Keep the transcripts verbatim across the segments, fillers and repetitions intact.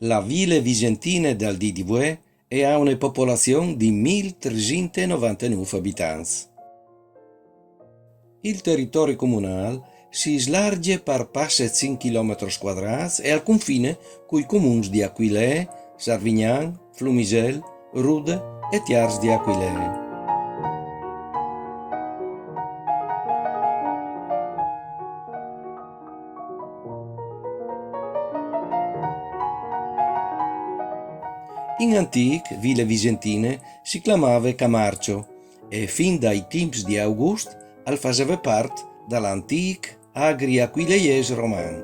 La vile visentine dal dì di vuê e à une popolazion di mil tresinte e novantenûf abitants. Il teritori comunâl si slargje par passe cinc chilometris cuadrâts e al confine cui comuns di Aquilee, Sarvignan, Flumisel, Rude e Tiars di Aquilee. In antîc, vile visentine si clamave Camarcio e fin dai timps di August al faseve part dal antîc Agri Aquileiês roman.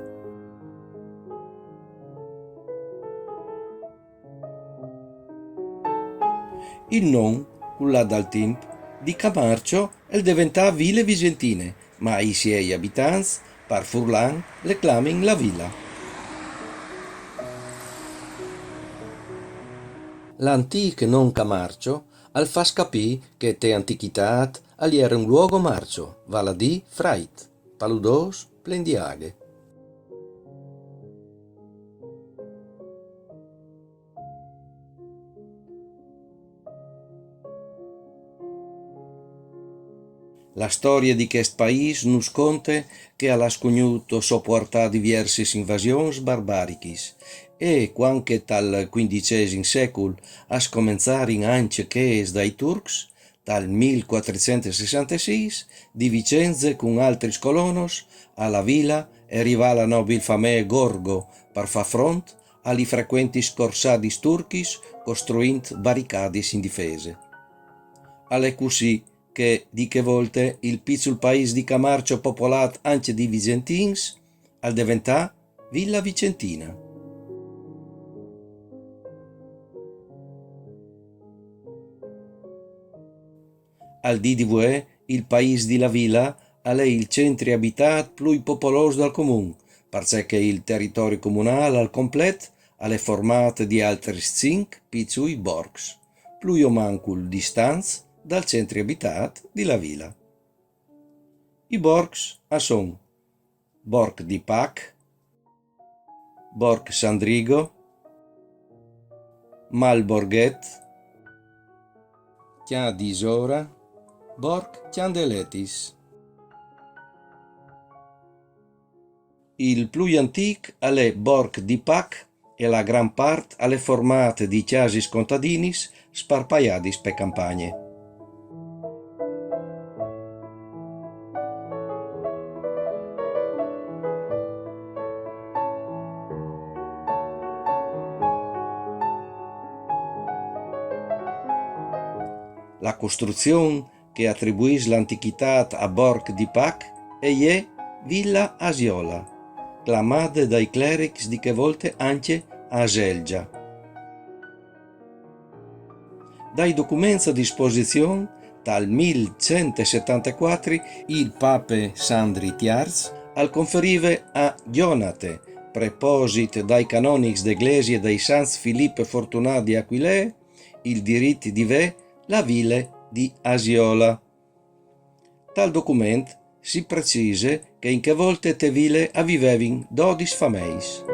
Il non, cul lâ dal timp, di Camarcio al deventà vile visentine, ma i siei abitants, par furlan, le clamin la vila. L'antîc non Camarcio al fâs capî che te antichitât al jere un luogo marcio, vâl a dî frait, paludôs, plen di aghe. La storie di chest paîs nus conte che al à scugnût sopuartâ diviersis invasions barbarichis e, cuant che tal cuindicesim secul a scomençarin ancje chês dai turcs, tal mil cuatricent e sessantesîs, di Vicenze cun altris colonos, a la vila e rivà la nobil famee Gorgo par fâ front a li frecuentis corsadis turchis costruint baricadis in difese. Al è cussì che, di chê volte, il piçul paîs di Camarcio popolât ancje di visentins al deventà Villa Vicentina. Al dì di vuê, il paîs di la Vila al è il centri abitât plui popolôs dal comun, parcè che il teritori comunâl al complet al è formât di altris cinc piçui borcs, plui o mancul distants dal centri abitât di la Vila. I borcs a son Borc di Pac, Borc Sandrigo, Malborghet, Cjadisora, Borc Cjandeletis. Il plui antîc al è Borc di Pac e la gran part al è formât di cjasis contadinis sparpaiadis pe campagne. La costruzion che atribuìs l'antichitât a Borc di Pac e je Villa Asiola, clamade dai clerics di chê volte ancje Aselgia. Dai documents a disposizion, tal mil cent e setantecuatri il pape Sandri Tiarz al conferive a Gjonate, preposit dai canonics de glesie dai sants Filip e Fortunât di Aquilee, il dirit di vê la vile di Asiola. Tal document si precise che in chê volte te vile a vivevin dodis fameis.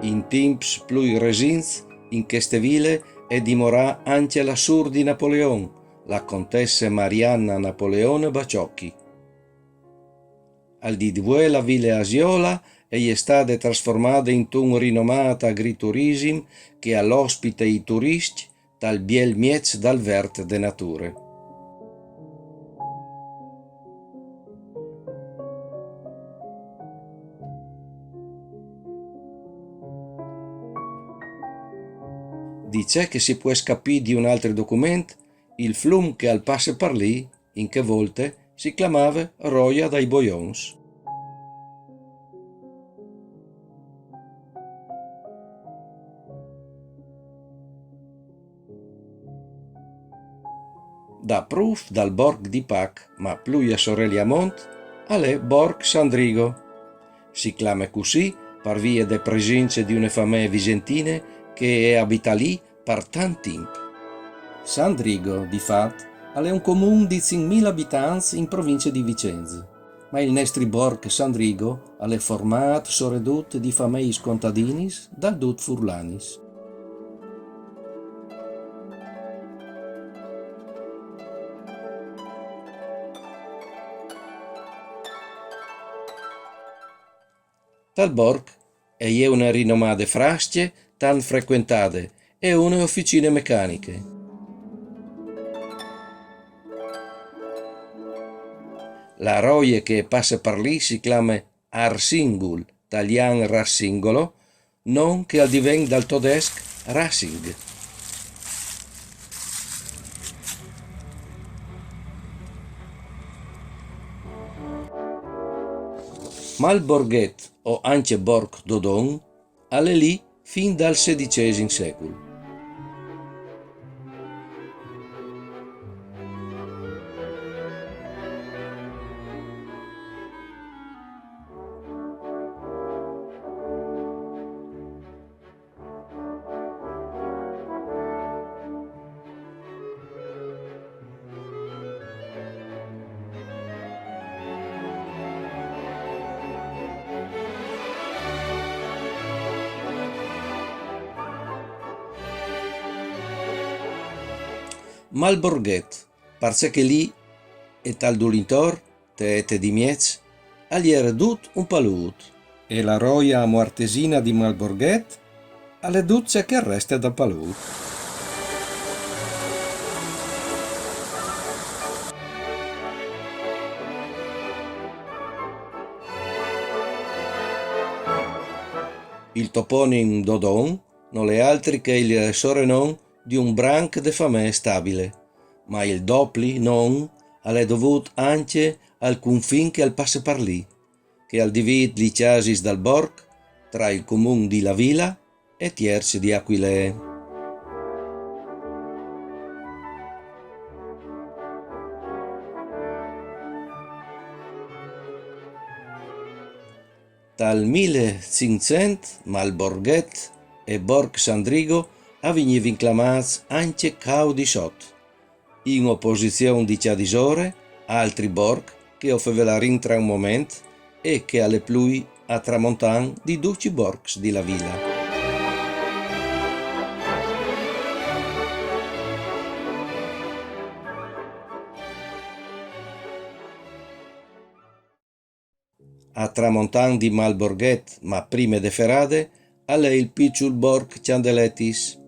In timps plui resints, in cheste vile e dimorà ancje la sûr di Napoleon, la contesse Marianna Napoleone Baciocchi. Al dì di vuê la vile Asiola e je stade trasformade intun rinomât agriturissim che al ospite i turiscj tal biel mieç dal vert de nature. Di ce che si pues capì di un altri document, il flum che al passe par lì, in chê volte, si clamave Roia dai Boions. Dapruf dal borc di Pac, ma plui a soreli a mont, al è Borc Sandrigo. Si clame cussì par vie de presince di une famee visentine che e abita lì par tant timp. Sandrigo, di fat, al è un comun di cinc mil abitants in province di Vicenze, ma il nestri borc Sandrigo al è formât soredut di fameis contadinis dal dut furlanis. Tal borc e je une rinomade frascje tant frecuentade e une oficine mecaniche. La roie che e passe par lì si clame Arsingul, talian Rassingolo, non che al diven dal todesc Racing. Ma il borghet, o ancje Borc Dodon, al è lì fin dal sedicesim secul. Ma il borghet, parcè che lì e tal dulintor, te ete di mieç, al jere dut un palût. E la roia muartesina di Malborghet al è dut ce che al reste dal palût. Il toponim Dodon nol è altri che il sorenon di un branc de famee stabile, ma il dopli non al è dovût ancje al cunfin che al passe par lì, che al divît li cjasis dal borc tra il comun di La Vila e Tierç di Aquilee. Tal mil e cinccent Malborghet e Borc Sandrigo a vignivin clamâts ancje Cau di Sot, in oposizion di Cjadisore, altri borc che o fevelarìn tra un moment e che al è plui a tramontan di ducj i borcs di La Vila. A tramontan di Malborghet, ma prime de Ferade, al è il piçul borc Cjandeletis.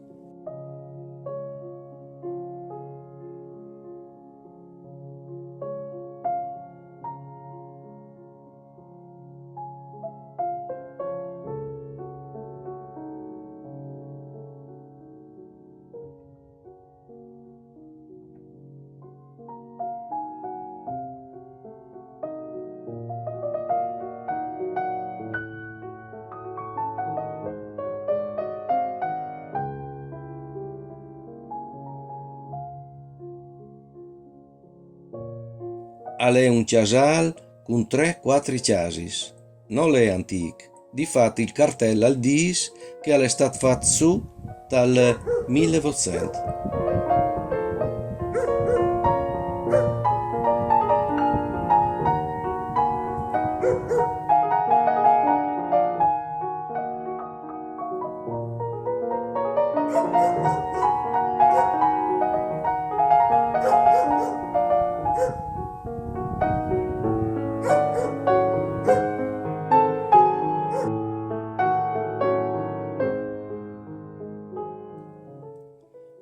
Al è un cjasâl cun trê cuatri cjasis. Nol è antîc. Di fat il cartel al dîs che al è stât fat sù tal mil e votcent.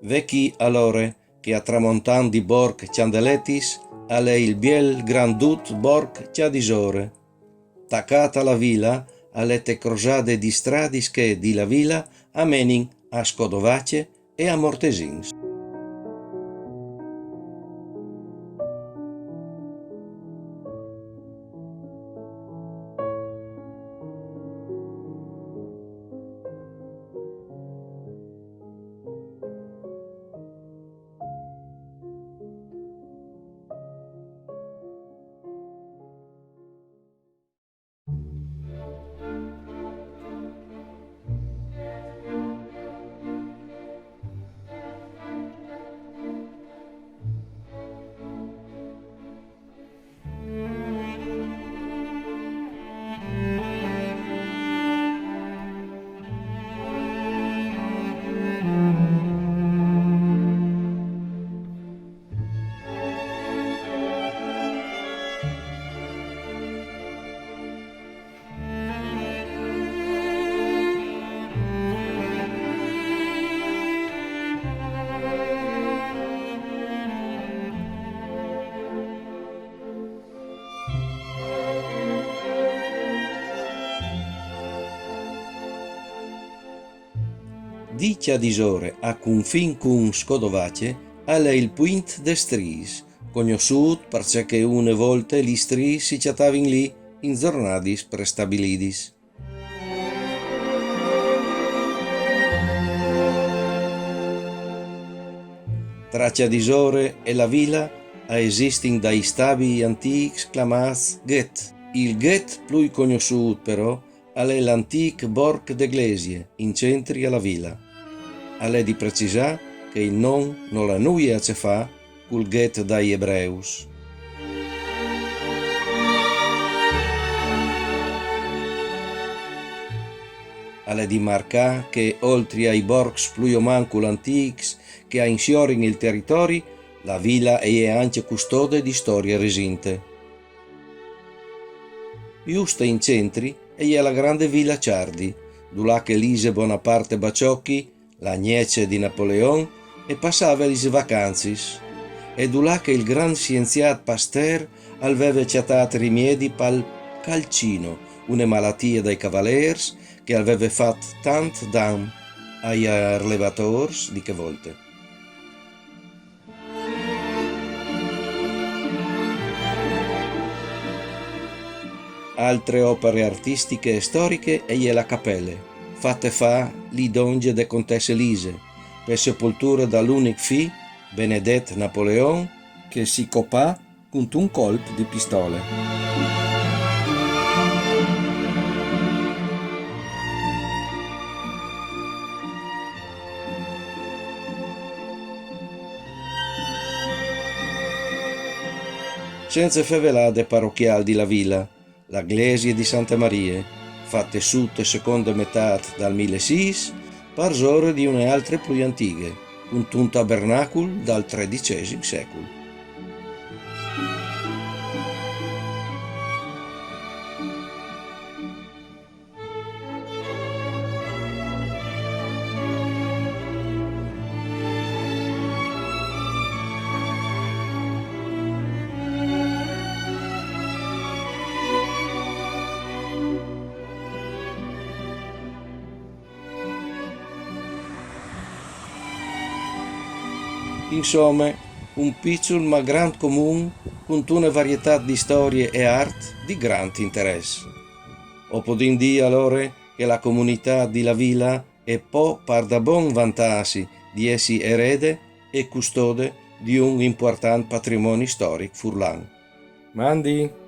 Ve chi alore che a tramontan di borc Cjandeletis al è il biel grandut borc Cjadisore. Tacât a La Vila al è te crosade di stradis che di La Vila a menin a Scodovace, e a Mortesins. Di Cjadisore a cunfin cun Scodovacje al è il Puint des Striis, cognossût parcè che une volte lis striis si cjatavin li in zornadis prestabilidis. Tra Cjadisore e la vila a esistin dai stabii antîcs clamâts ghet. Il ghet plui cognossût, però, al è l'antîc borc de glesie, in centri a la vila. Al è di precisâ che il non nol à nuie a ce fâ cul ghet dai ebreus. Al è di marcâ che, oltri ai borcs plui o mancul antîcs che a insiorin il teritori, la vila e je ancje custode di storie resinte. Juste in centri e je la grande vila Ciardi, dulà che Lise Bonaparte Baciocchi, la gnece di Napoleon, e passave lis vacancis, e dulà che il grant sienziât Pasteur al veve cjatât rimiedi pal calcino, une malatie dai cavalêrs che al veve fat tant dan ai arlevatôrs di chê volte. Altre opare artistiche e storiche e je la capele, fate fâ li dongje de contesse Lise, pe sepolture dal unic fi, Benedet Napoleon, che si copà cuntun colp di pistole. Cence fevelâ de parochiâl di la vila, la glesie di Sante Marie, fate sù te seconde metât dal mil e sîs, parsore di une altre plui antighe, cuntun tabernacul dal tredicesim secul. Insome, un piçul ma grant comun cuntune varietât di storie e art di grant interès. O podìn dî alore che la comunitât di la vila e pò pardabon vantâsi di jessi erede e custode di un impuartant patrimoni storic furlan. Mandi!